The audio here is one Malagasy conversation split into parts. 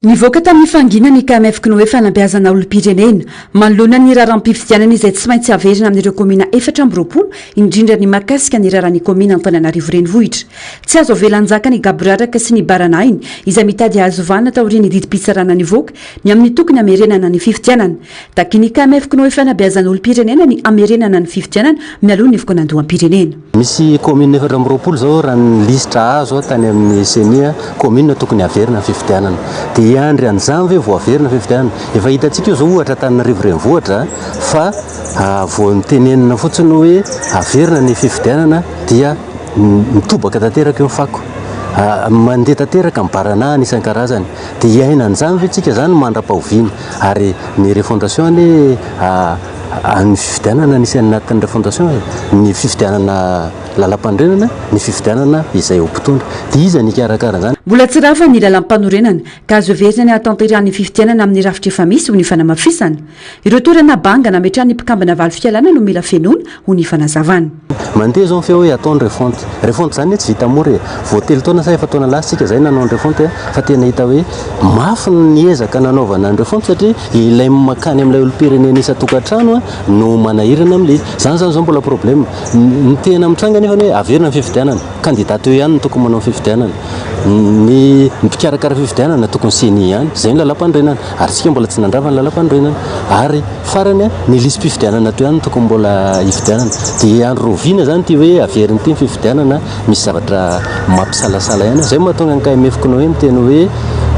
Nivoaka tamin'ny fahanginana ny KMF Cnoe fanabeazana olom-pirenena manoloana ny raharaham-pifidianana izay tsy maintsy haverina amin'ireo kaomina 24, indrindra ny mahakasika ny raharahan'ny kaomina Antananarivo Renivohitra. Tsy azo avela hanjaka ny gaboraraka sy ny baranahiny izay mitady hahazo vahana taorian'ny didim-pitsarana nivoaka ny amin'ny tokony hamerenana ny fifidianana. Takin'ny KMF Cnoe fanabeazana olom-pirenena ny hamerenana ny fifidianana mialoha ny fikaonandoham-pirenena. Misy commune 24 izao raha ny lisitra azo tany amin'ny ceni, commune tokony haverina ny fifidianana. Dia hiandry an'izany ve vao haverina ny fifidianana? Efa hitantsika io izao ohatra Antananarivo renivohitra fa vao notenenina fotsiny hoe haverina ny fifidianana dia mitobaka tanteraka eo ny fako. Mandeha tanteraka ny baranahiny isan-karazany. Dia hiaina an'izany ve tsika izany mandra-pahoviana? Ary ny refondation anie Ny fifidianana anisan'ny anatin'ny refondation e, ny fifidianana lalampanorenana, ny fifidianana izay ho mpitondra. Dia iza ny hikarakara an'izany? Mbola tsy rava ny lalampanorenana ka azo heverina ny hahatanterahan'ny fifidianana amin'ny rafitra efa misy ho ny fanamafisana. Ireo toerana banga nametrahan'ny mpikambana valo fialana no mila fenoina, hoy ny fanazavana. Mandeha izao ny feo hoe atao ny refonte. Refonte izany anie tsy vita mora e. Vao telo taona sa efa-taona lasa isika izay nanao ny refonte fa tena hita hoe mafy ny ezaka nanaovana ny refonte satria ilay mankany amin'ilay olom-pirenena isan-tokantrano no manahirana amin'ilay izy. Izany izany izao mbola problème. Ny tena mitranga anefa hoe averina ny fifidianana. Candidat teo ihany no tokony manao ny fifidianana. Ny mpikarakara fifidianana tokony ceni ihany. Izay ny lalàmpanorenana. Ary isika mbola tsy nandrava ny lalàmpanorenana. Ary farany, ny lisi-pifidianana teo ihany no tokony mbola hifidianana. Dia andro rahoviana izany ity hoe averina ity ny fifidianana? Misy zavatra mampisalasala ihany. Izay no mahatonga ny KMF Cnoe miteny hoe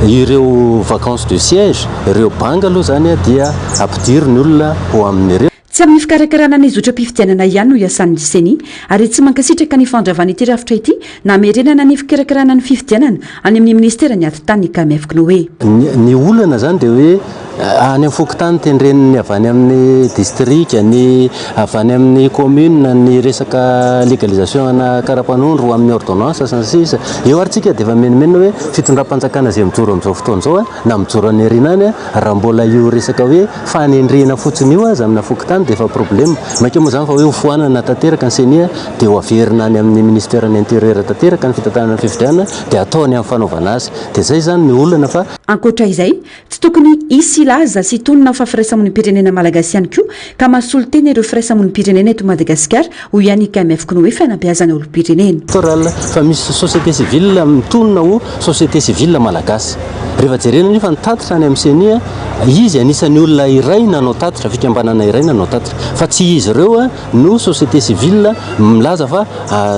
ireo vacances de siège, ireo banga aloha izany dia ampidiro ny olona ho amin'ireo. Tsy amin'ny fikarakarana ny zotram-pifidianana ihany no iasan'ny Ceni ary tsy mankasitraka ny fandravana ity rafitra ity na hamerenana ny fikarakarana ny fifidianana any amin'ny minisiteran'ny Atitany ny KMF Cnoe. Ny olana izany dia hoe any amin'ny fokontany tendren'ny avy any amin'ny distrika, ny avy any amin'ny commune, ny resaka légalisation ana karapanondro ho amin'ny ordonnance sy ny sisa. Eo ary tsika dia efa mimenomenona hoe fitondram-panjakana izay mijoro amin'izao fotoana izao na mijoro any aoriana any raha mbola io resaka hoe fanendrena fotsiny io aza amina fokontany dia efa problème. Mainka moa izany fa hoe hofoanana tanteraka ny ceni dia ho averina any amin'ny ministère ny intérieur tanteraka ny fitantanana ny fifidianana dia ataony amin'ny fanaovana azy. Dia izay izany ny olana fa. Ankoatra izay, tsy tokony hisy hilaza sy hitonona fa firaisamonim-pirenena malagasy ihany koa ka mahasolo tena ireo firaisamonim-pirenena eto Madagasikara, hoy ihany ny KMF Cnoe fanabeazana olom-pirenena. Électorale fa misy société civile mitonona ho société civile malagasy. Rehefa jerena anefa ny tatitra any amin'ny ceni, izy anisan'ny olona iray nanao tatitra, fikambanana iray nanao tatitra. Fa tsy izy ireo no société civile milaza fa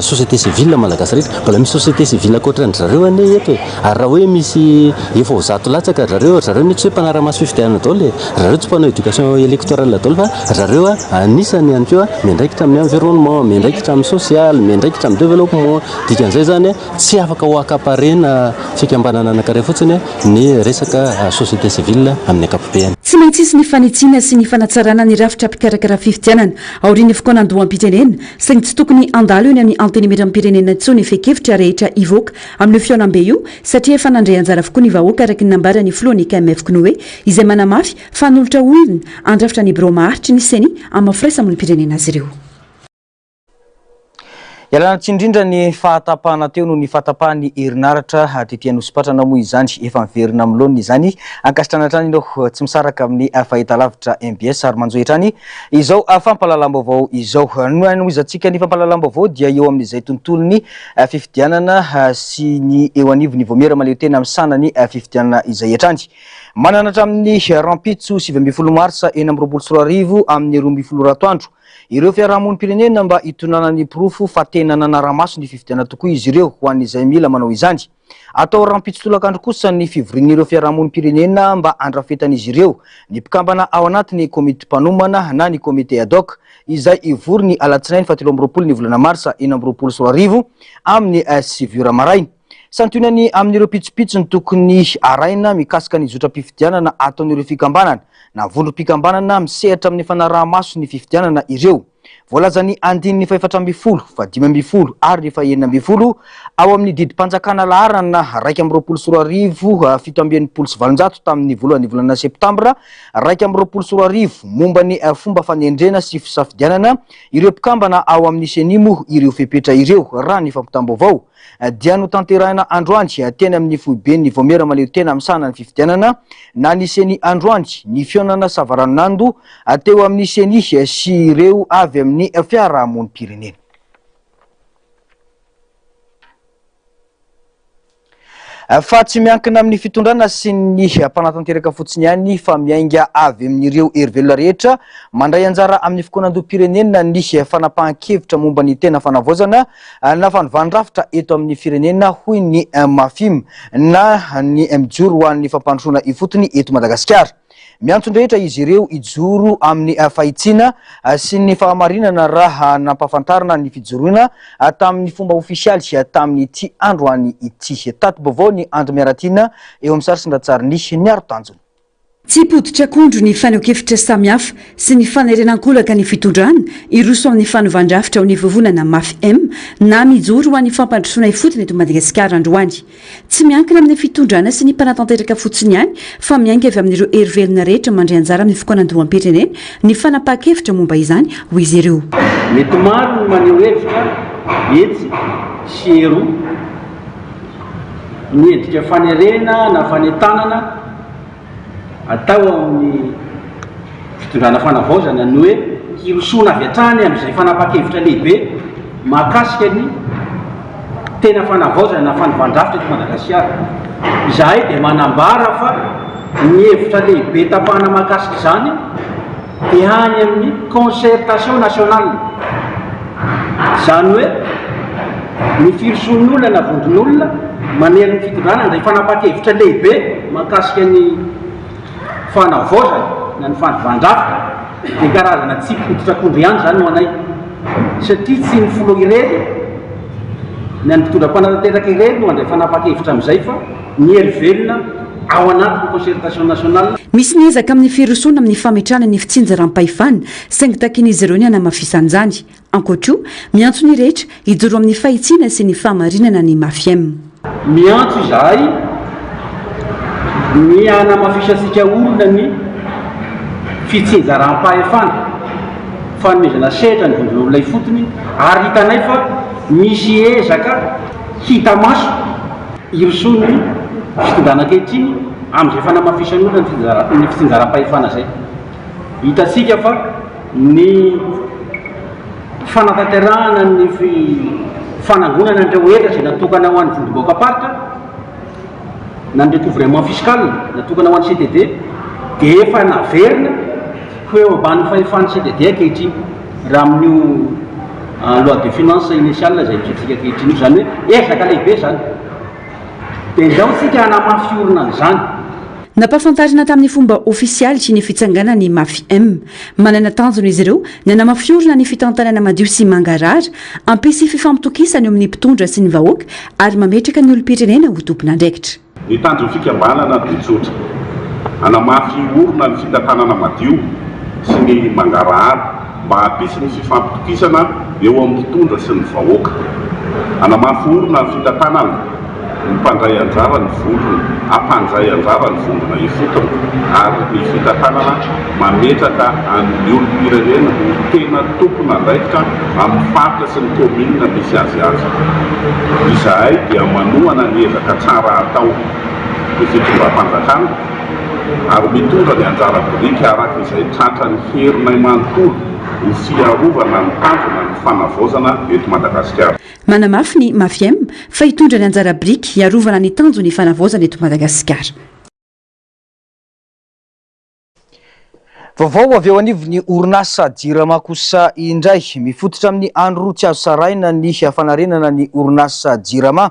société civile malagasy rehetra. Mbola misy société civile ankoatran-dry zareo anie eto e. Ary raha hoe misy efa ho zato latsaka ry zareo, ry zareo anie tsy hoe mpanara-maso fifidianana daholo e. Ry zareo tsy mpanao éducation électorale daholo fa ry zareo anisany ihany koa miandraikitra amin'ny environnement, miandraikitra amin'ny social, miandraikitra amin'ny développement. Dikan'izay izany tsy afaka ho accaparer-na fikambanana anankiray fotsiny ny resaka société civile amin'ny ankapobeny. Tsy maintsy hisy ny fanitsiana sy ny fanatsarana ny rafitra mpikarakara fifidianana aorian'ny fikaonandoham-pirenena, saingy tsy tokony handalo eny amin'ny Antenimierampirenena intsony ny fehin-kevitra rehetra hivoaka amin'io fihaonambe io satria efa nandray anjara avokoa ny vahoaka araka ny nambaran'ny filohan'ny KMF Cnoe izay manamafy fa hanolotra olona handrafitra ny birao maharitry ny Ceni amin'ny maha firaisamonim-pirenena azy ireo. Ialana tsiny indrindra ny fahatapahana teo noho ny fahatapahan'ny herinaratra tety Anosipatrana moa izany. Efa miverina amin'ny laoniny izany. Ankasitrahana hatrany ianao tsy misaraka amin'ny fahitalavitra mbs ary manjohy hatrany izao fampahalalam-baovao izao. Ny hanohizantsika ny fampahalalam-baovao dia eo amin'izay tontolon'ny fifidianana sy ny eo anivon'ny Vaomiera Mahaleotena misahana ny fifidianana izay hatrany. Manana hatramin'ny rahampitso 19 marsa 2026 amin'ny 12 ora atoandro Ireo fiarahamonim-pirenena mba hitondrana ny porofo fa tena nanara-maso ny fifidianana tokoa izy ireo ho an'izay mila manao izany. Atao rahampitso tolakandro kosa ny fivorian'ireo fiarahamonim-pirenena mba handrafetan'izy ireo ny mpikambana ao anatin'ny komity mpanomana na ny comité ad hoc izay hivory ny alatsinainy fahatelo amby 20 ny volana marsa 2026 amin'ny sivy ora maraina. Santionany amin'ireo pitsopitsony tokony arahina mikasika ny zotram-pifidianana ataon'ireo fikambanana na vondrom-pikambanana misehatra amin'ny fanaraha-maso ny fifidianana ireo. Voalazan'ny andininy fahefatra ambin'ny folo, faha-15 ary ny faha-16 ao amin'ny didim-panjakana laharana 2021 867 tamin'ny voalohan'ny volana septambra 2021 momba ny fomba fanendrena sy fisafidianana ireo mpikambana ao amin'ny Ceni moa ireo fepetra ireo, raha ny fampitam-baovao dia notanterahina androany teny amin'ny foiben'ny Vaomiera Mahaleotena misahana ny fifidianana na ny Ceni androany ny fihaonana savaranonando teo amin'ny Ceni sy ireo avy amin'ny fiarahamonim-pirenena. Fa tsy miankina amin'ny fitondrana sy ny mpanatanteraka fotsiny ihany fa miainga avy amin'ireo hery velona rehetra mandray anjara amin'ny fikaonandoham-pirenena ny fanapahan-kevitra momba ny tena fanavaozana na fanovan-drafitra eto amin'ny firenena, hoy ny Mafim na ny Mijoro ho an'ny fampandrosoana ifotony eto Madagasikara. Miantso ny rehetra izy ireo hijoro amin'ny fahitsiana sy ny fahamarinana raha nampahafantarina ny fijoroana tamin'ny fomba ofisialy tamin'ity androany ity. Tati-baovao ny Andro Miaratiana eo amin'ny sary sy ny ratsarin'i Niaro Tanjona. Tsy potitr'akondro ny fanehoan-kevitra samihafa sy ny fanerena an-kolaka ny fitondrana hiroso amin'ny fanovan-drafitra ao ny vovonana Mafim na mijoro ho an'ny fampandrosoana ifotony eto Madagasikara androany. Tsy miankina amin'ny fitondrana sy ny mpanatanteraka fotsiny ihany fa miainga avy amin'ireo hery velona rehetra mandray anjara amin'ny fikaonandoham-pirenena ny fanapahan-kevitra momba izany, hoy izy ireo. Mety maro ny maneho hevitra etsy sy eroa. Ny endrika fanerena na fanentanana atao amin'ny fitondrana fanavaozana ny hoe hirosoana avy hatrany amin'izay fanapahan-kevitra lehibe mahakasika ny tena fanavaozana na fanovan-drafitra eto Madagasikara. Izahay dia manambara fa ny hevitra lehibe tapahana mahakasika izany dia any amin'ny concertation nationale, izany hoe ny firosoan'olona na vondron'olona manery ny fitondrana handray fanapahan-kevitra lehibe mahakasika ny fanavaozana na ny fanovan-drafitra dia karazana tsipy hoditr'akondro ihany izany ho anay satria tsy ny filoha irery na ny mpitondra mpanatanteraka irery no handray fanapahan-kevitra amin'izay fa ny hery velona ao anatin'ny concertation nationale. Misy ny ezaka amin'ny firosoana amin'ny fametrahana ny fitsinjaram-pahefana, saingy takian'izy ireo ny hanamafisana izany. Ankoatra io, miantso ny rehetra hijoro amin'ny fahitsiana sy ny fahamarinana ny Mafiem. Miantso izahay ny hanamafisantsika orina ny fitsinjaram-pahefana, fanomezana sehatra ny vondron'olona ifotony ary hitanay fa misy ezaka hita maso hirosoan'ny fitondrana ankehitriny amin'izay fanamafisan'olona ny fitsinjaram-pahefana izay. Hitantsika fa ny fanatanterahana ny fanangonana an'ireo hetra izay natokana ho an'ny vondrom-bahoakam-paritra na ny recouvrement fiscal natokana ho an'ny CTD dia efa naverina ho eo ambanin'ny fahefan'ny CTD ankehitriny raha amin'io loi de finances initiale izay misy antsika ankehitriny io. Izany hoe ezaka lehibe izany. Dia ndao isika hanamafy orina an'izany. Nampahafantarina tamin'ny fomba ofisialy ny fitsanganan'ny Mafim. Manana tanjona izy ireo ny hanamafy orina ny fitantanana madio sy mangarahara, hampisy fifampitokisana eo amin'ny mpitondra sy ny vahoaka ary mametraka ny olom-pirenena ho tompon'andraikitra. Ny tanjon'ny fikambanana dia tsotra, hanamafy orina ny fitantanana madio sy ny mangarahara mba hampisy ny fifampitokisana eo amin'ny mpitondra sy ny vahoaka. Hanamafy orina ny fitantanana ny mpandray anjara ny vondrona, hampandray anjara ny vondrona ifotony ary ny fitantanana mametraka an'ny olom-pirenena ho tena tompon'andraikitra amin'ny faritra sy ny kaominina misy azy avy. Izahay dia manohana ny ezaka tsara atao ny fitondram-panjakana ary mitondra ny anjara biriky araka izay tratran'ny herinay manontolo ho fiarovana ny tanjona ny fanavaozana eto Madagasikara. Manamafy ny Mafiem fa hitondra ny anjara biriky hiarovana ny tanjon'ny fanavaozana eto Madagasikara. Vaovao avy eo anivon'ny orinasa Jirama kosa indray. Mifototra amin'ny andro roa tsy azo sarahina ny fanarenana ny orinasa Jirama,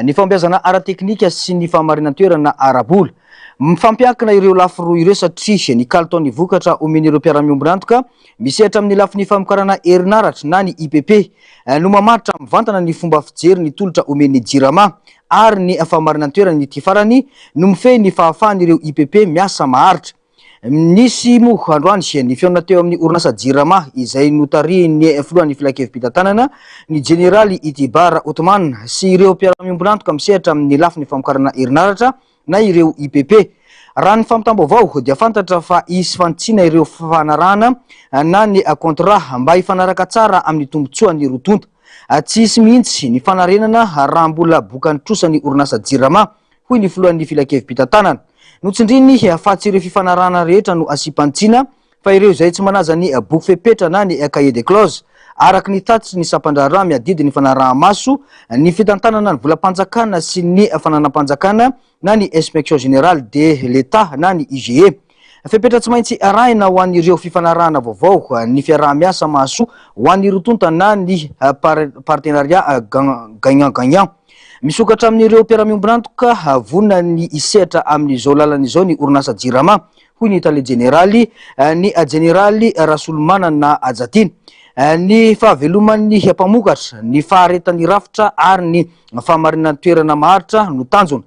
ny fahombiazana ara-teknika sy ny fahamarinan-toerana ara-bola. Mifampiankina ireo lafy roa ireo satria ny kalitaon'ny vokatra omen'ireo mpiara-miombon'antoka misehatra amin'ny lafiny famokarana herinaratra na ny IPP no mamaritra mivantana ny fomba fijery ny tolotra omen'ny Jirama ary ny fahamarinan-toeran'ity farany no mifehy ny fahafahan'ireo IPP miasa maharitra. Nisy moa androany ny fihaonana teo amin'ny orinasa Jirama izay notarihin'ny filohan'ny filankevi-pitantanana, ny jeneraly Itibar Othman sy ireo mpiara-miombon'antoka misehatra amin'ny lafiny famokarana herinaratra na ireo IPP. Raha ny fampitam-baovao dia fantatra fa hisy fanitsiana ireo fifanarahana na ny contrat mba hifanaraka tsara amin'ny tombontsoan'ny roa tonta. Tsy hisy mihitsy ny fanarenana raha mbola bokan'ny trosa ny orinasa Jirama. hoy ny filohan'ny filankevi-pitantanana. Notsindriny fa tsy ireo fifanarahana rehetra no asiam-panitsiana fa ireo izay tsy manaja ny boky fepetra na ny cahier des clauses, araka ny tatitry ny sampan-draharaha miadidy ny fanaraha-maso ny fitantanana ny volam-panjakana sy ny fananam-panjakana na ny Inspection générale de l'Etat na ny IGE. Fepetra tsy maintsy arahina ho an'ireo fifanarahana vaovao ny fiaraha-miasa mahasoa ho an'ny roa tonta na ny partenariat gagnant-gagnant. Misokatra amin'ireo mpiara-miombon'antoka vonona ny hisehatra amin'izao lalana izao ny orinasa Jirama, hoy ny tale jeneraly, ny jeneraly Rasolomanana Hajatiana. Ny fahaveloman'ny mpamokatra, ny faharetan'ny rafitra ary ny fahamarinan-toerana maharitra no tanjona.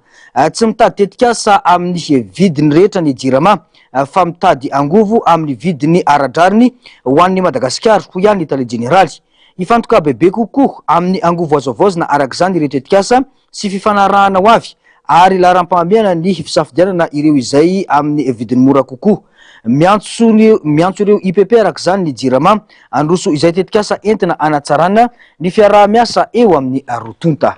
Tsy mitady tetikasa amin'ny vidiny rehetra ny Jirama fa mitady angovo amin'ny vidiny ara-drariny ho an'i Madagasikara, hoy ihany ny tale jeneraly. Hifantoka bebe kokoa amin'ny angovo azo havaozina araka izany ireo tetikasa sy fifanarahana ho avy ary laharam-pahamehana ny fisafidianana ireo izay amin'ny vidiny mora kokoa. Miantso ny miantso ireo IPP araka izany ny Jirama handroso izay tetikasa entina hanatsarana ny fiaraha-miasa eo amin'ny roa tonta.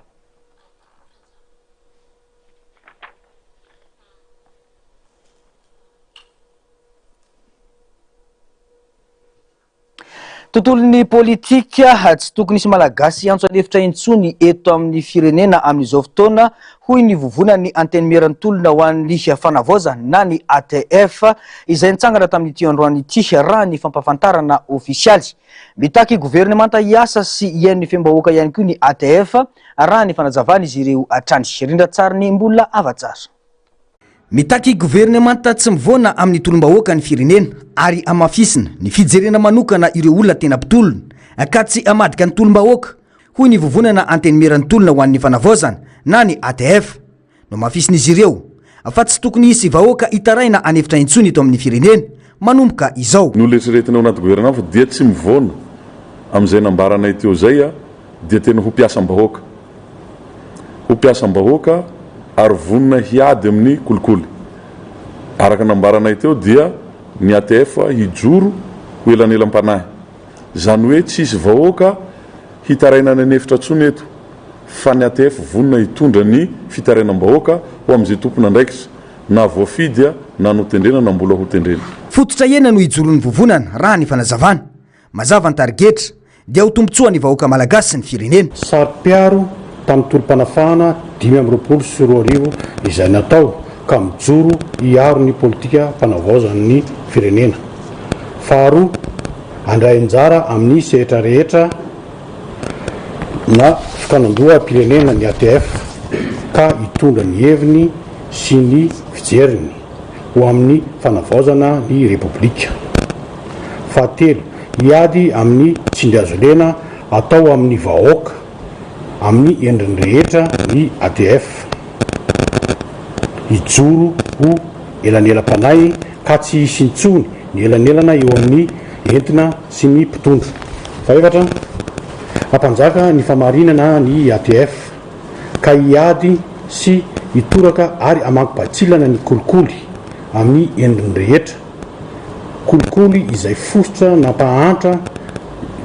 Tontolon'ny politika, tsy tokony hisy Malagasy hiantso an'efitra intsony eto amin'ny firenena amin'izao fotoana, hoy ny vovonan'ny Antenimieran'ny tolona ho an'ny fanavaozana na ny ATF, izay nitsangana tamin'ity androany ity, raha ny fampahafantarana ofisialy. Mitaky governemanta hiasa sy hihaino ny feom-bahoaka ihany koa ny ATF, raha ny fanazavan'izy ireo hatrany. Rindran-tsarin'i Mbola Havatsara. Mitaky governemanta tsy mivoana amin'ny tolom-bahoaka ny firenena ary hamafisina ny fijerena manokana ireo olona tena mpitolona ka tsy hamadika ny tolom-bahoaka, hoy ny Vovonana Antenimieran'ny Tolona ho an'ny Fanavaozana na ny ATF. Nohamafisin'izy ireo fa tsy tokony hisy vahoaka hitaraina an'efitra intsony eto amin'ny firenena manomboka izao. Ny olona eritreretina ao anaty gouvernement fa dia tsy mivoana amin'izay nambaranay teo izay dia tena ho mpiasam-bahoaka. Ho mpiasam-bahoaka ary vonona hiady amin'ny kolikoly. Araka ny nambaranay teo dia ny ATF hijoro ho elanelam-panahy. Izany hoe tsy hisy vahoaka hitaraina any an'efitra intsony eto fa ny ATF vonona hitondra ny fitarainam-bahoaka ho amin'izay tompon'andraikitra na voafidy na notendrena na mbola hotendrena. Fototra enina no hijoron'ny vovonana raha ny fanazavana. Mazava ny tarigetra, dia ho tombontsoan'ny vahoaka malagasy sy ny firenena. Saro-piaro tamin'ny tolom-panafahana 2025 izay natao ka mijoro hiaro ny politikam-panavaozan'ny firenena. Faharoa, handray anjara amin'ny sehatra rehetra na fikaonandoham-pirenena ny ATF ka hitondra ny heviny sy ny fijeriny ho amin'ny fanavaozana ny Repoblika. Fahatelo, hiady amin'ny tsindrihazolena atao amin'ny vahoaka amin'ny endriny rehetra ny ADF. Hijoro ho elanelam-panahy ka tsy hisy intsony ny elanelana eo amin'ny entina sy ny mpitondra. Fahefatra, hampanjaka ny famarinana ny ADF ka hiady sy hitoraka ary hamaky batsilana ny kolikoly amin'ny endriny rehetra. Kolikoly izay fototra nampahantra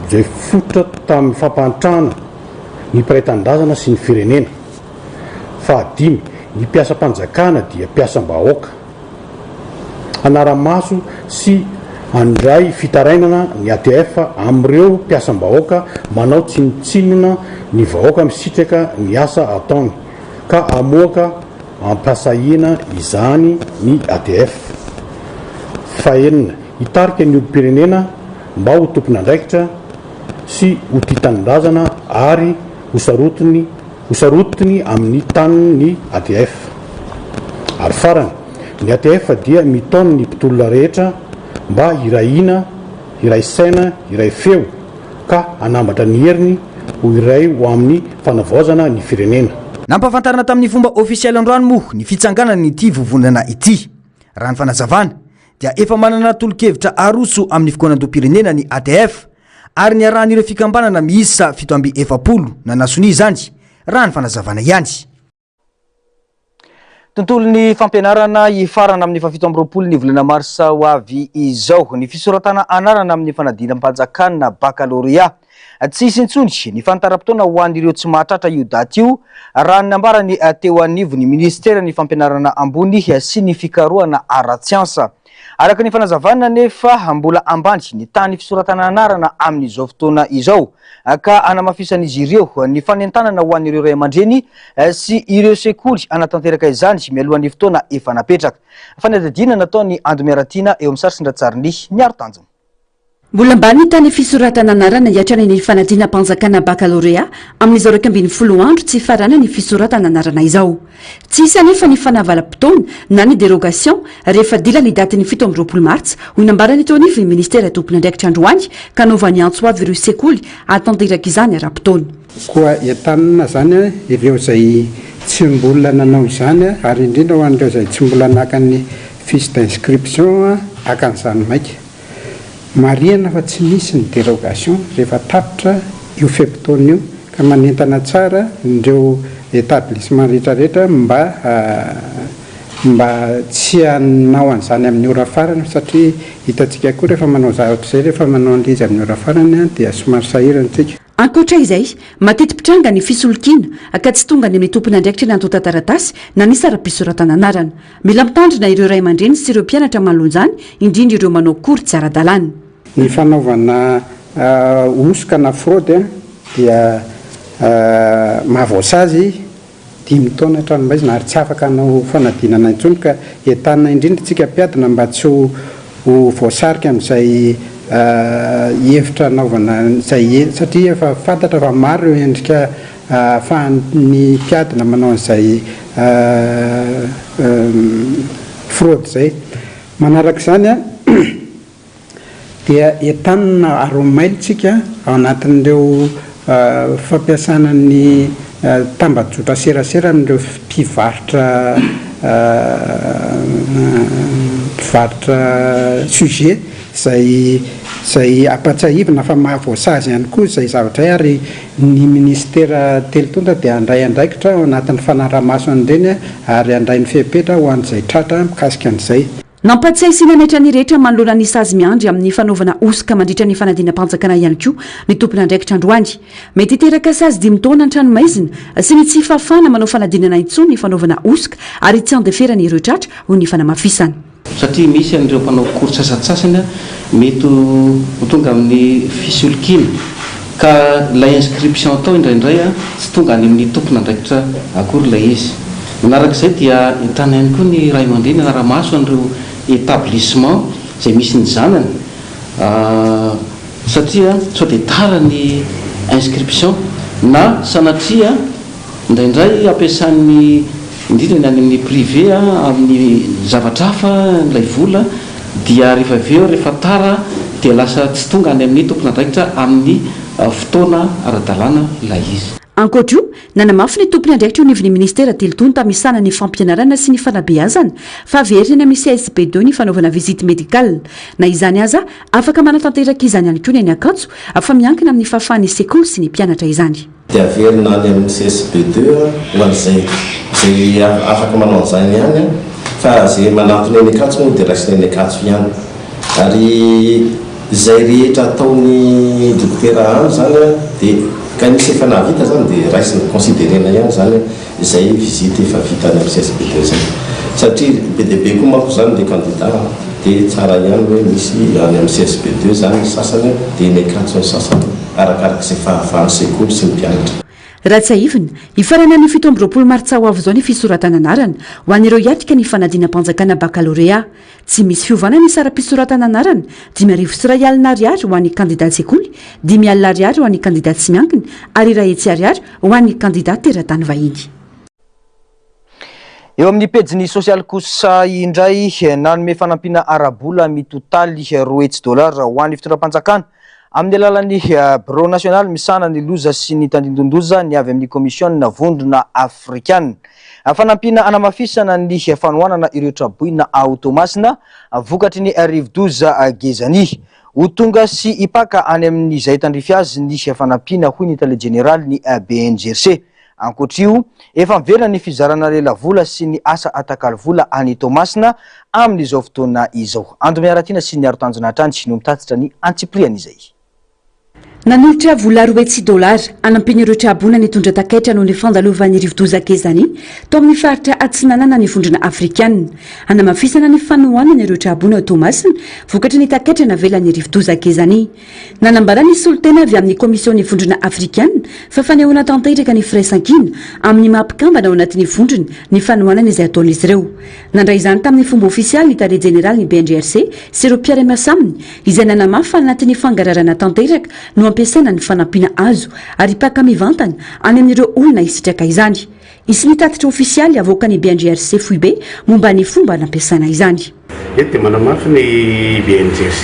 izay fototra tamin'ny fampahantrana ny mpiray tanindrazana sy ny firenena. Fahadimy, ny mpiasam-panjakana dia mpiasam-bahoaka. Hanara-maso sy handray fitarainana ny ATF amin'ireo mpiasam-bahoaka manao tsinontsinona ny vahoaka misitraka ny asa ataony ka hamoaka Ampahasahiana izany ny ATF. Fahenina, hitarika ny olom-pirenena mba ho tompon'andraikitra sy ho tia tanindrazana ary ho sarotiny ho sarotiny amin'ny taniny ny ATF. Ary farany, ny ATF dia mitaona ny mpitolona rehetra mba hiray hina, hiray saina, hiray feo ka hanambatra ny heriny ho iray ho amin'ny fanavaozana ny firenena. Nampahafantarina tamin'ny fomba ofisialy androany moa ny fitsanganan'ity vovonana ity. Raha ny fanazavana, dia efa manana tolo-kevitra aroso amin'ny fikaonandoham-pirenena ny ATF ary niarahan'ireo fikambanana miisa 47 nanasonia izany, raha ny fanazavana ihany. Tontolon'ny fampianarana hifarana amin'ny faha 27 ny volana marsa ho avy izao ny fisoratana anarana amin'ny fanadinam-panjakana bakalorea. Tsy hisy intsony ny fandaharam-potoana ho an'ireo tsy mahatratra io daty io, raha ny nambarany teo anivon'ny minisiteran'ny fampianarana ambony sy ny fikarohana ara-tsiansa. Araka ny fanazavana anefa, mbola ambany ny tahan'ny fisoratana anarana amin'izao fotoana izao, ka hanamafisan'izy ireo ny fanentanana ho an'ireo ray aman-dreny sy ireo sekoly hanatanteraka izany mialohan'ny fotoana efa napetraka. Fanadihadiana nataon'i Ando Miaratiana eo amin'ny sary sy ny ratsarin'i Miaro Tanjona. Mbola ambany ny tany fisoratana anarana hiatrana ny fanadinam-panjakana bakalorea amin'izao 11 andro tsy hifaranan'ny fisoratana anarana izao. Tsy hisy anefa ny fanavalam-potoana na ny dérogation rehefa dila ny datin'ny 27 martsa, hoy nambaran'ny teo anivon'ny minisitera tompon'andraikitra androany ka anaovany antso avo ireo sekoly hahatanteraka izany ara-potoana. Koa entanina izany ireo izay tsy mbola nanao izany ary indrindra ho an'ireo izay tsy mbola naka ny fiche d'inscription haka an'izany maika. Marihana fa tsy misy ny dérogation rehefa tapitra io fe-potoana io ka manentana tsara ireo établissement rehetra rehetra mba mba tsy hanao an'izany amin'ny ora farany satria hitantsika koa rehefa manao zavatra izay rehefa manao an'ilay izy amin'ny ora farany dia somary sahirana isika. Ankoatra izay, mateti-pitranga ny fisolokiana ka tsy tonga any amin'ny tompon'andraikitra ny antontan-taratasy na ny saram-pisoratana anarana. Mila mitandrina ireo ray aman-dreny sy ireo mpianatra manoloana izany, indrindra ireo manao cours tsy ara-dalàna. Ny fanaovana hosoka na fraude dia mahavoasazy dimy taona an-tranomaizina ary tsy afaka hanao fanadinana intsony ka entanina indrindra isika mpiadina mba tsy ho voasarika amin'izay hevitra hanaovana izay satria efa fantatra fa maro ireo endrika ahafahan'ny mpiadina manao an'izay fraude izay. Manaraka izany dia entanina ary ho mailo tsika ao anatin'ireo fampiasana ny tambajotra serasera amin'ireo mpivarotra mpivarotra sujet izay izay ampatsiahivina fa mahavoasazy ihany koa izay zavatra izay ary Ny minisitera telo tonta dia handray andraikitra ao anatin'ny fanaraha-maso an'ireny ary handray ny fepetra ho an'izay tratra mikasika an'izay. Nampatsiahy sy nanaitra ny rehetra manoloana ny sazy miandry amin'ny fanaovana hosoka mandritra ny fanadinam-panjakana ihany koa ny tompon'andraikitra androany. Mety hiteraka sazy dimy taona an-tranomaizina sy ny tsy fahafahana manao fanadinana intsony ny fanaovana hosoka ary tsy andeferana ireo tratra, hoy ny fanamafisana. Satria misy an'ireo mpanao cours sasantsasany mety ho tonga amin'ny fisolokiana ka ilay inscription atao indraindray tsy tonga any amin'ny tompon'andraikitra akory ilay izy. Manaraka izay dia entanina ihany koa ny ray aman-dreny hanara-maso an'ireo établissement izay misy ny zanany satria sao dia tara ny inscription na sanatria Indraindray ampiasan'ny, indrindra ny any amin'ny privé amin'ny zavatra hafa ilay vola dia rehefa avy eo rehefa tara dia lasa tsy tonga any amin'ny tompon'andraikitra amin'ny fotoana ara-dalàna ilay izy. Ankoatra io, nanamafy ny tompon'andraikitra eo anivon'ny minisitera telo tonta misahana ny fampianarana sy ny fanabeazana fa averina any amin'ny CSB ii ny fanaovana visite médicale. Na izany aza, afaka manatanteraka izany ihany koa ny any Ankatso fa miankina amin'ny fahafahan'ny sekoly sy ny mpianatra izany. Dia averina any amin'ny CSB deux ho an'izay izay afaka manao an'izany ihany fa izay manantona eny Ankatso moa dia raisina eny Ankatso ihany. Ary izay rehetra ataon'ny dokotera any izany dia ka misy efa nahavita izany dia raisina, considerena ihany izany izay visite efa vita any amin'ny CSB deux izay. Satria be dia be koa manko izany ilay candidat dia tsara ihany hoe misy any amin'ny CSB deux izany ny sasany dia eny Ankatso ny sasany. arakaraka izay fahafahan'ny sekoly sy ny mpianatra. Raha tsiahivina, hifarana ny 27 martsa ho avy izao ny fisoratana anarana ho an'ireo hiatrika ny fanadinam-panjakana bakalorea. Tsy misy fiovana ny saram-pisoratana anarana, 1500 ariary ho an'ny kandida an-tsekoly, 5000 ariary ho an'ny kandida tsy miankina ary 100 ariary ho an'ny kandida teratany vahiny. Eo amin'ny pejiny sosialy kosa indray, nanome fanampiana ara-bola mitotaly 200 dolara ho an'ny fitondram-panjakana. Amin'ny alalan'ny Birao nasionaly misahana ny loza sy ny tandindon-doza ny avy amin'ny Komisiona Vondrona Afrikana. Fanampiana hanamafisana ny fanohanana ireo traboina ao Toamasina vokatry ny rivodoza Gezani. Ho tonga sy hipaka any amin'izay tandrify azy ny fanampiana hoy ny tale jeneralin'ny BNGRC. Ankoatra io, efa miverina ny fizarana lelavola sy ny asa atakalo vola any Toamasina amin'izao fotoana izao. Ando Miaratiana sy Niaro Tanjona hatrany no mitatitra ny antsipiriany izay. Nanolotra vola 200 dolara hanampiana ireo tra-boina nitondra takaitra noho ny fandalovan'ny rivodoza Gezani tao amin'ny faritra Atsinanana ny Vondrona Afrikana. Hanamafisana ny fanohanana ireo tra-boina ao Toamasina vokatry ny takaitra navelan'ny rivodoza Gezani. Nanambara ny solontena avy amin'ny Komision'ny Vondrona Afrikana fa fanehoana tanteraka ny firaisankina amin'ny maha mpikambana ao anatin'ny vondrona ny fanohanana izay ataon'izy ireo. Nandray izany tamin'ny fomba ofisialy ny tale jeneralin'ny BNGRC sy ireo mpiara-miasa aminy izay nanamafy fa anatin'ny fangararana tanteraka no ampiasaina ny fanampiana azo ary hipaka mivantana any amin'ireo olona hisitraka izany. Hisy ny tatitra ofisialy havoakan'ny BNGRC foibe momba ny fomba nampiasana izany. Eto dia manamafy ny BNGRC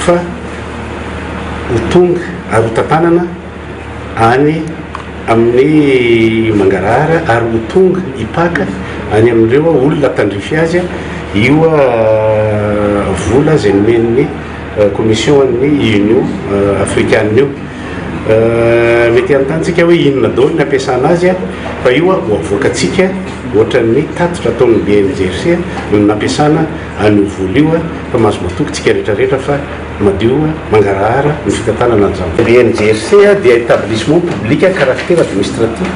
fa ho tonga ary ho tantanana any amin'ny mangarahara ary ho tonga hipaka any amin'ireo olona tandrify azy io vola izay nomen'ny commission an'ny Union africaine io. Mety hanontany tsika hoe inona daholo ny ampiasana azy fa io ho avoakantsika ohatran'ny tatitra ataon'ny BNGRC no nampiasana an'io vola io fa mahazo matoky tsika rehetra rehetra fa madio mangarahara ny fitantanana an'izany vola. BNGRC dia établissement public à caractère administratif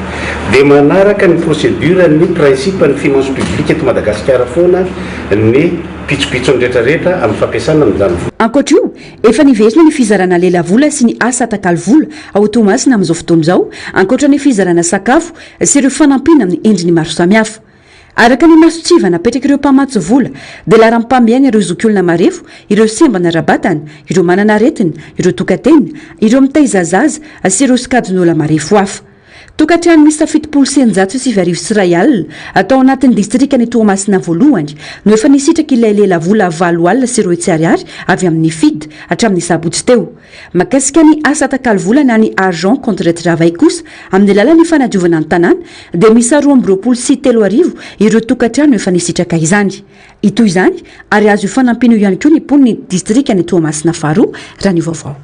dia manaraka ny procédure ny principe ny finance publique eto Madagasikara foana ny pitsopitsony rehetra rehetra amin'ny fampiasana an'izany vola. Ankoatra io, Efa niverina ny fizarana lelavola sy ny asa atakalo vola ao Toamasina amin'izao fotoana izao, ankoatra ny fizarana sakafo sy ireo fanampiana amin'ny endriny maro samihafa. Araka ny mason-tsivana napetrak'ireo mpamatsy vola dia laharam-pahamehana ireo zokiolona marefo, ireo sembana ara-batana, ireo manana aretina, ireo tokan-tena, ireo mitaiza zaza sy ireo sokajin'olona marefo hafa. Tokantrano miisa 1170 tao anatin'ny distrikan'i Toamasina voalohany no efa nisitraka ilay lelavola 280 ariary avy amin'ny Fid hatramin'ny sabotsy teo. Mahakasika ny asa atakalo vola na ny argent contre travail kosa amin'ny alalan'ny fanadiovana ny tanàna dia miisa 3022 ireo tokantrano efa nisitraka izany. Hitohy izany ary hahazo io fanampiana io ihany koa ny mponin'ny distrikan'i Toamasina faharoa raha ny vaovao.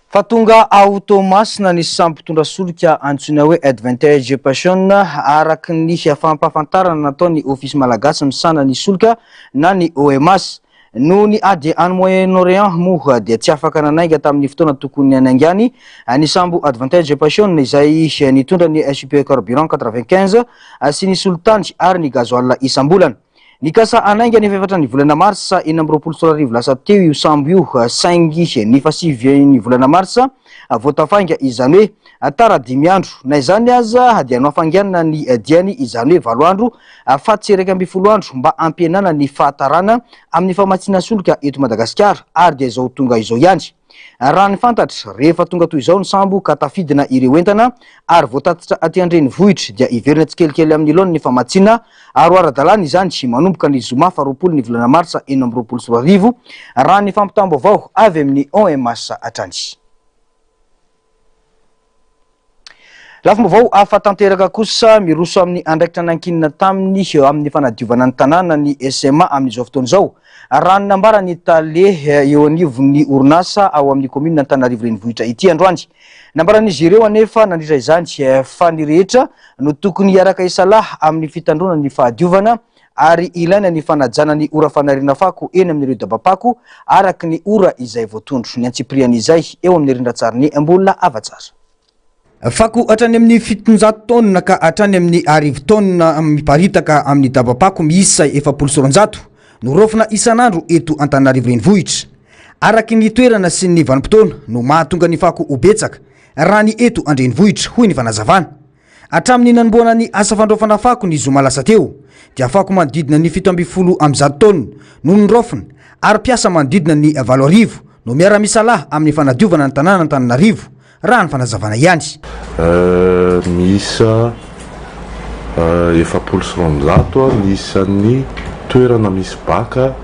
Fa tonga ao Toamasina ny sambo mpitondra solika antsoina hoe Advantage Passion araka ny fampahafantarana nataon'ny Ofisy Malagasy misahana ny solika na ny OMS. Noho ny ady any Moyen-Orient moa dia tsy afaka nanainga tamin'ny fotoana tokony hanaingany ny sambo Advantage Passion izay nitondra ny Super Carburant 95 sy ny solitany ary ny gasoil isam-bolana. Nikasa hanainga ny efatra ny volana marsa 2026 lasa teo io sambo io saingy ny fahasivy ny volana marsa vao tafainga izany hoe tara dimy andro. Na izany aza dia nohafainganina ny diany izany hoe valo andro fa tsy 11 andro mba hampihenana ny fahatarana amin'ny famatsiana solika eto Madagasikara ary dia izao tonga izao ihany. Raha ny fantatra, rehefa tonga toy izao ny sambo ka tafidina ireo entana ary voatatitra aty an-drenivohitra dia hiverina tsikelikely amin'ny laoniny ny famatsiana ary ho ara-dalàna izany manomboka ny zoma faharoapolo ny volana martsa 2026, raha ny fampitam-baovao avy amin'ny OMH hatrany. Lafim-baovao hafa tanteraka kosa, miroso amin'ny andraikitra nankinina taminy amin'ny fanadiovana ny tanàna ny SMA amin'izao fotoana izao. Raha ny nambaran'ny tale eo anivon'ny orinasa ao amin'ny kaominina Antananarivo Renivohitra ity androany. Nambaran'izy ireo anefa nandritra izany fa ny rehetra no tokony hiaraka hisalahy amin'ny fitandroana ny fahadiovana ary ilaina ny fanajana ny ora fanariana fako eny amin'ireo dabam-pako araka ny ora izay voatondro. Ny antsipirian'izay eo amin'ny rindran-tsarin'i Mbola Havatsara. Fako hatrany amin'ny 700 taonina ka hatrany amin'ny 1000 taonina miparitaka amin'ny dabam-pako miisa 240 no raofina isan'andro eto Antananarivo Renivohitra. Araky ny toerana sy ny vanim-potoana no mahatonga ny fako ho betsaka raha ny eto an-drenivohitra, hoy ny fanazavana. Hatramin'ny nanombohana ny asa fandraofana fako ny zoma lasa teo dia fako manodidina ny 117 taonina no noraofina ary mpiasa manodidina ny 8000 no miara-misalahy amin'ny fanadiovana ny tanàna Antananarivo, raha ny fanazavana ihany. Miisa 240 ny isan'ny toerana misy baka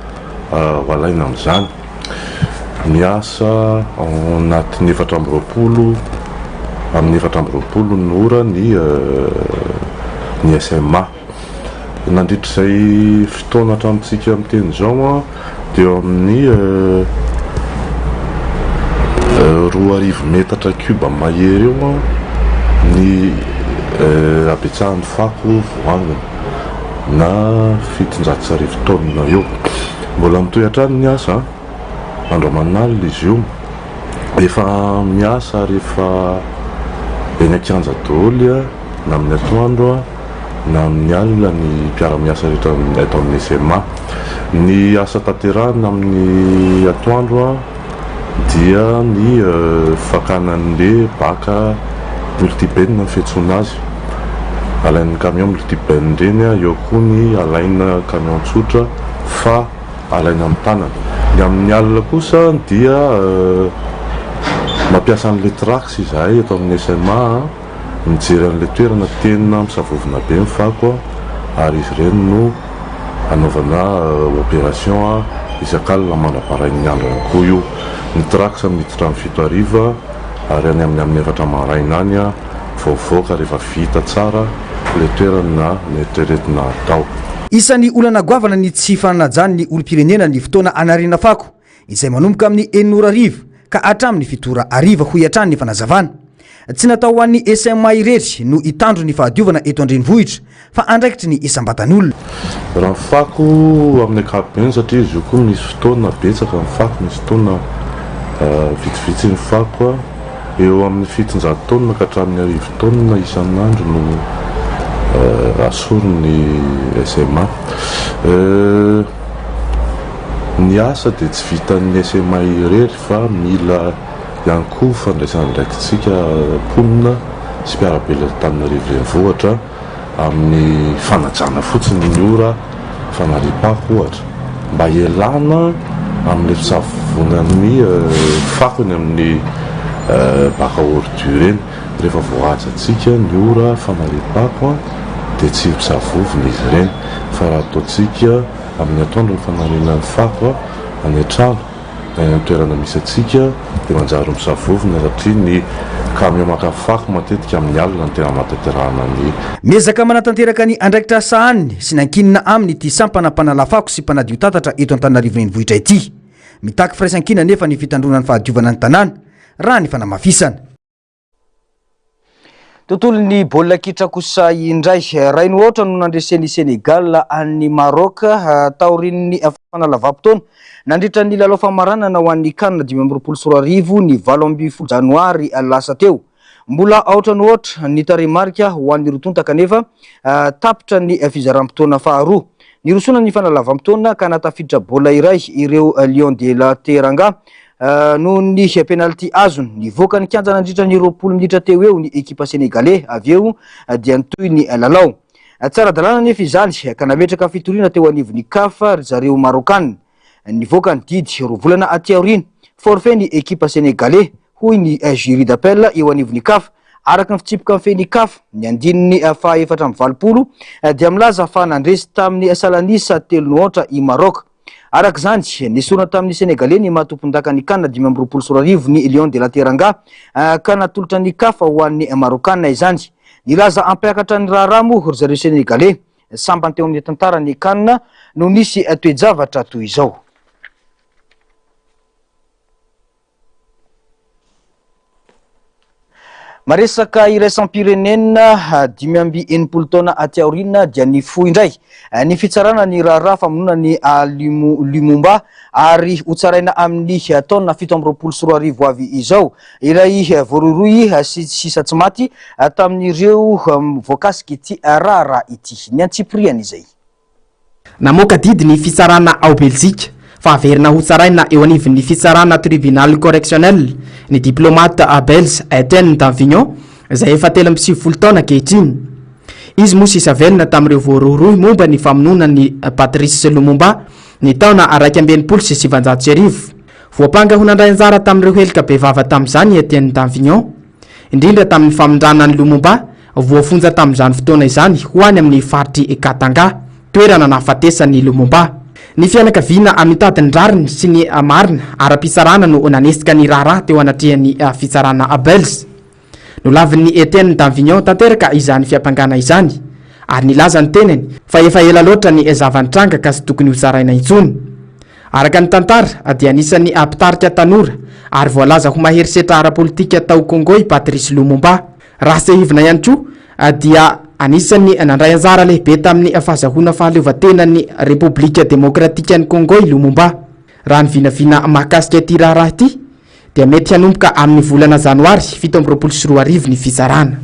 ho alaina amin'izany. Miasa ao anatin'ny 24 amin'ny 24 ny ora ny ny SMA. Nandritra izay fotoana hatramintsika miteny izao dia eo amin'ny 2000 metatra cube mahery eo ny habetsahan'ny fako voangona na 1700 taonina eo. Mbola mitohy hatrany ny asa. Andro aman'alina izy io. Efa miasa ary efa eny an-kianja daholo na amin'ny atoandro na amin'ny alina ny mpiara-miasa rehetra eto amin'ny SMA. Ny asa tanterahina amin'ny atoandro dia ny fakana an'ilay bac multibenne ny fiantsoana azy. Alain'ny camion multibenne ireny, eo koa ny alaina camion tsotra fa alaina amin'ny tanana. Ny amin'ny alina kosa dia mampiasa an'ilay trax izahay eto amin'ny SMA mijery an'ilay toerana tena misavovona be ny fako ary izy ireny no anaovana opération isak'alina mandra-parain'ny andro ihany koa io. Ny trax miditra amin'ny 7 hariva ary any amin'ny amin'ny 4 maraina any vao mivoaka rehefa vita tsara ilay toerana noeritreretina hatao. Isan'ny olana goavana ny tsy fanajan'ny olom-pirenena ny fotoana anariana fako, izay manomboka amin'ny 6 ora hariva ka hatramin'ny 7 ora hariva, hoy hatrany ny fanazavana. Tsy natao ho an'ny SMA irery no hitandro ny fahadiovana eto an-drenivohitra fa andraikitry ny isam-batan'olona. Raha ny fako amin'ny ankapobeny satria izy io koa misy fotoana betsaka ny fako, misy fotoana vitsivitsy ny fako. Eo amin'ny 700 taonina ka hatramin'ny 1000 taonina isan'andro no asorin'ny SMA. Ny asa dia tsy vitan'ny SMA irery fa mila ihany koa fandraisana andraikitsika mponina sy mpiara-belona eto Antananarivo Renivohitra. amin'ny fanajana fotsiny ny ora fanariam-pako ohatra, mba hialana amin'ilay fisavovonan'ny fako eny amin'ny bac à ordures eny. Rehefa voahajantsika ny ora fanariam-pako dia tsy misavovona izy ireny, fa raha ataontsika amin'ny atoandro ny fanariana ny fako any an-trano, na eny amin'ny toerana misy antsika dia manjary misavovona satria ny camion maka fako matetika amin'ny alina no tena anatanterahana ny. Miezaka manatanteraka ny andraikitra sahaniny sy nankinina aminy ity sampana mpanala fako sy mpanadio tatatra eto Antananarivo Renivohitra ity. Mitaky firaisankina anefa ny fitandroana ny fahadiovana ny tanàna, raha ny fanamafisana. Tontolon'ny baolina kitra kosa indray, iray no aotra no nandresen'i Sénégal an'i Maroc taorian'ny fanalavam-potoana nandritra ny lalao famaranana ho an'ny CAN 2025 ny 18 janoary lasa teo. Mbola aotra no aotra ny tarehimarika ho an'ny roa tonta kanefa tapitra ny fizaram-potoana faharoa. Nirosoana ny fanalavam-potoana ka nahatafiditra baolina iray ireo Lions de la Teranga Noho ny penalty azony, nivoaka ny kianja nandritra ny 20 minitra teo eo ny ekipa senegaley, avy eo dia nitohy ny lalao. Tsy ara-dalàna anefa izany ka nametraka fitoriana teo anivon'ny Caf ry zareo Maraokanina. Nivoaka ny didy roa volana aty aoriana, forfait ny ekipa senegaley, hoy ny jury d'appel eo anivon'ny Caf. Araka ny fitsipika mifehy ny Caf, ny andininy faha 84 dia milaza fa nandresy tamin'ny salanisa telo no aotra i Maroc. Araka izany, nesorina tamin'ny Senegaley ny maha tompondakan'ny Can 2025 ny Lions de la Teranga ka natolotra ny Caf ho an'ny Marokana izany. Nilaza hampiakatra ny raharaha moa ry zareo Senegaley. Sambany teo amin'ny tantaran'ny Can no nisy toe-javatra toy izao. Maresaka iraisam-pirenena, 65 taona aty aoriana dia nifoha indray ny fitsarana ny raharaha famonoana an'i Lumumba ary hotsaraina amin'ny taona 2027 ho avy izao ilay voarohirohy sy sisa tsy maty tamin'ireo voakasik'ity raharaha ity. Ny antsipiriany izay. Namoaka didy ny fitsarana ao Belzika fa haverina hotsaraina eo anivon'ny fitsarana Tribunal Correctionnel ny diplomate belge Etienne Davignon izay efa 93 taona ankehitriny. Izy moa sisa velona tamin'ireo voarohirohy momba ny famonoana an'i Patrice Lumumba ny taona 1961. Voampanga ho nandray anjara tamin'ireo heloka bevava tamin'izany i Etienne Davignon. indrindra tamin'ny famindrana an'i Lumumba, voafonja tamin'izany fotoana izany ho any amin'ny faritr'i Katanga, toerana nahafatesan'i Lumumba. Ny fianakaviana mitady ny rariny sy ny marina ara-pitsarana no nanesika ny raharaha teo anatrehan'ny fitsarana Belge. Nolavin'i Etienne Davignon tanteraka izany fiampangana izany ary nilaza ny tenany fa efa ela loatra ny zava-nitranga ka tsy tokony hotsaraina intsony. Araka ny tantara dia anisan'ny mpitarika tanora ary voalaza ho mahery setra ara-politika tao Congo i Patrice Lumumba. Raha tsiahivina ihany koa dia anisan'ny nandray anjara lehibe tamin'ny fahazahoana fahaleovantenan'ny Repoblika Demokratikan'i Congo i Lumumba. Raha ny vinavina mahakasika ity raharaha ity dia mety hanomboka amin'ny volana janoary 2027 ny fitsarana.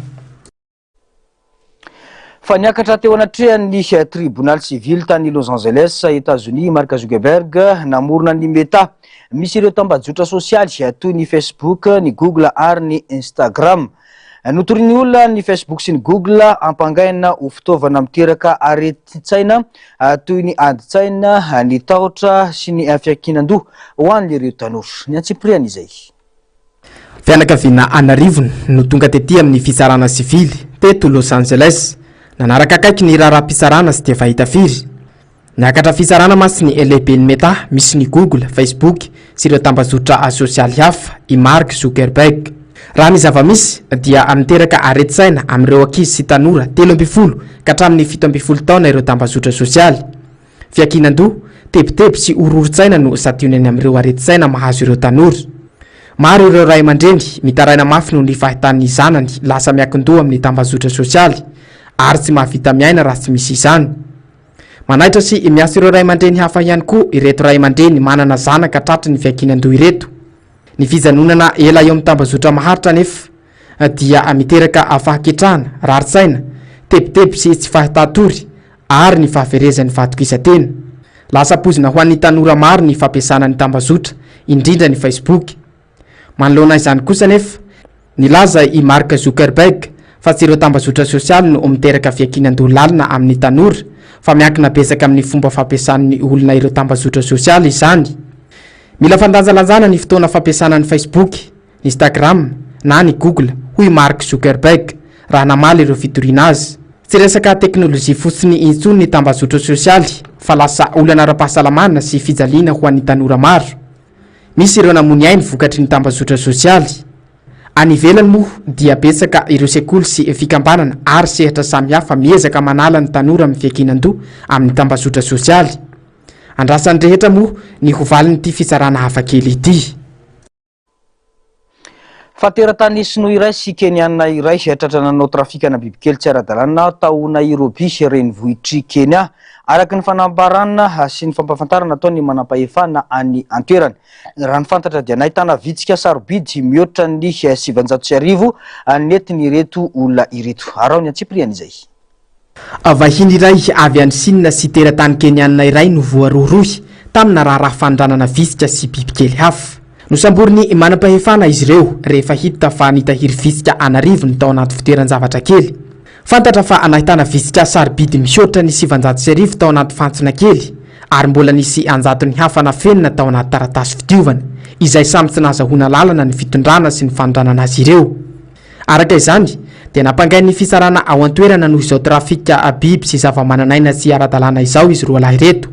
Fa niakatra teo anatrehan'ny tribonaly sivily tany Los Angeles, Etazonia i Mark Zuckerberg namorona ny Meta. Misy ireo tambajotra sosialy toy ny Facebook, ny Google ary ny Instagram. Notorian'ny olona ny Facebook sy ny Google ampangaina ho fitaovana miteraka aretin-tsaina toy ny adin-tsaina, ny tahotra sy ny fiankinan-doha ho an'ireo tanora. Ny antsipiriany izay. Fianakaviana an'arivony no tonga tety amin'ny fitsarana sivily teto Los Angeles, nanaraka akaiky ny raharaham-pitsarana tsy dia fahita firy. Niakatra fitsarana mantsy ny lehiben'ny Meta, misy ny Google, Facebook sy ireo tambajotra sosialy hafa, i Mark Zuckerberg. Raha ny zava-misy dia miteraka aretin-tsaina amin'ireo ankizy sy tanora 13 ka hatramin'ny 17 taona ireo tambajotra sosialy. Fiankinan-doha, tebiteby sy horohoron-tsaina no santionany amin'ireo aretin-tsaina mahazo ireo tanora. Maro ireo ray aman-dreny mitaraina mafy noho ny fahitan'ny zanany lasa miankin-doha amin'ny tambajotra sosialy ary tsy mahavita miaina raha tsy misy izany. Manaitra sy miasa ireo ray aman-dreny hafa ihany koa ireto ray aman-dreny manana zanaka tratry ny fiankinan-doha ireto. Ny fijanonana ela eo amin'ny tambajotra maharitra anefa dia miteraka fahaketrahana, rarin-tsaina, tebiteby sy tsy fahitan-tory ary ny fahaverezan'ny fahatokisan-tena. Lasa poizina ho an'ny tanora maro ny fampiasana ny tambazotra, indrindra ny Facebook. Manoloana izany kosa anefa, nilaza i Mark Zuckerberg fa tsy ireo tambazotra sosialy no miteraka fiankinan-doha lalina amin'ny tanora fa miankina betsaka amin'ny fomba fampiasan'ny olona ireo tambazotra sosialy izany. Mila fandanjalanjana ny fotoana fampiasana ny Facebook, Instagram na ny Google, hoy i Mark Zuckerberg raha namaly ireo fitoriana azy. Tsy resaka teknolojia fotsiny intsony ny tambazotra sosialy fa lasa olana ara-pahasalamana sy fijaliana ho an'ny tanora maro. Misy ireo namoy ny ainy vokatry ny tambazotra sosialy. Any ivelany moa dia betsaka ireo sekoly sy fikambanana ary sehatra samihafa miezaka manala ny tanora amin'ny fiankinan-doha amin'ny tambazotra sosialy. Andrasan'ny rehetra moa ny ho valin'ity fitsarana hafakely ity. Fa teratany sinoa iray sy Keniana iray tratra nanao trafikana bibikely tsy ara-dalàna tao Nairobi, renivohitr'i Kenya. Araka ny fanambarana sy ny fampahafantarana ataon'ny manampahefana any an-toerana. Raha ny fantatra dia nahitana vitsika sarobidy mihoatra ny 1900 nentin'ireto olona ireto. Araho ny antsipiriany izay. Vahiny iray avy any Sina sy teratany Keniana iray no voarohirohy tamina raharaha fanondranana vitsika sy bibikely hafa. Nosamborin'ny manam-pahefana izy ireo rehefa hita fa nitahiry vitsika an'arivony tao anaty fitoeran-javatra kely. Fantatra fa nahitana vitsika sarobidy mihoatra ny 1900 tao anaty fantsona kely ary mbola nisy an-jatony hafa nafenina tao anaty taratasy fidiovana, izay samy tsy nahazahoana lalana ny fitondrana sy ny fanondranana azy ireo. Araka izany, dia nampangain'ny fitsarana ao an-toerana noho izao trafika biby sy zavamananaina tsy ara-dalàna izao izy roalahy ireto.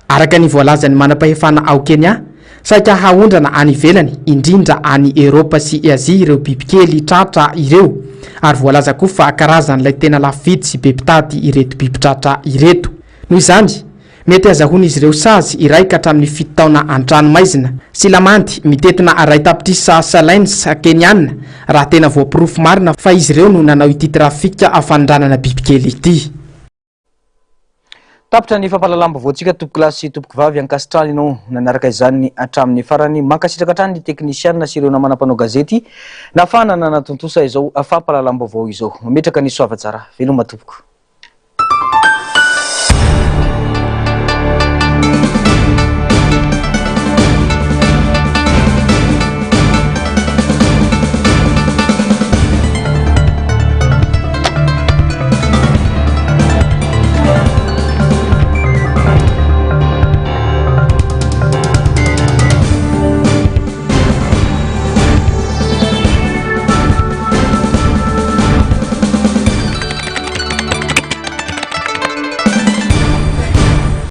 Araka ny voalazan'ny manam-pahefana ao Kenya, saika haondrana any ivelany, indrindra any Eoropa sy Azia ireo bibikely tratra ireo, ary voalaza koa fa karazan'ilay tena lafo vidy sy be mpitady ireto biby tratra ireto. Noho izany, Mety hazahoan'izy ireo sazy iray ka hatramin'ny fito taona an-tranomaizina sy lamandy mitentina iray tapitrisa shillings Keniana raha tena voaporofo marina fa izy ireo no nanao ity trafika fanondranana bibikely ity. Tapitra ny fampahalalam-baovaontsika tompokolahy sy tompokovavy, ankasitrahana ianao nanaraka izany hatramin'ny farany. Mankasitraka hatrany ny teknisianina sy ireo namana mpanao gazety nahafahana nanatontosa izao fampahalalam-baovao izao. Mametraka ny soavatsara. Veloma tompoko.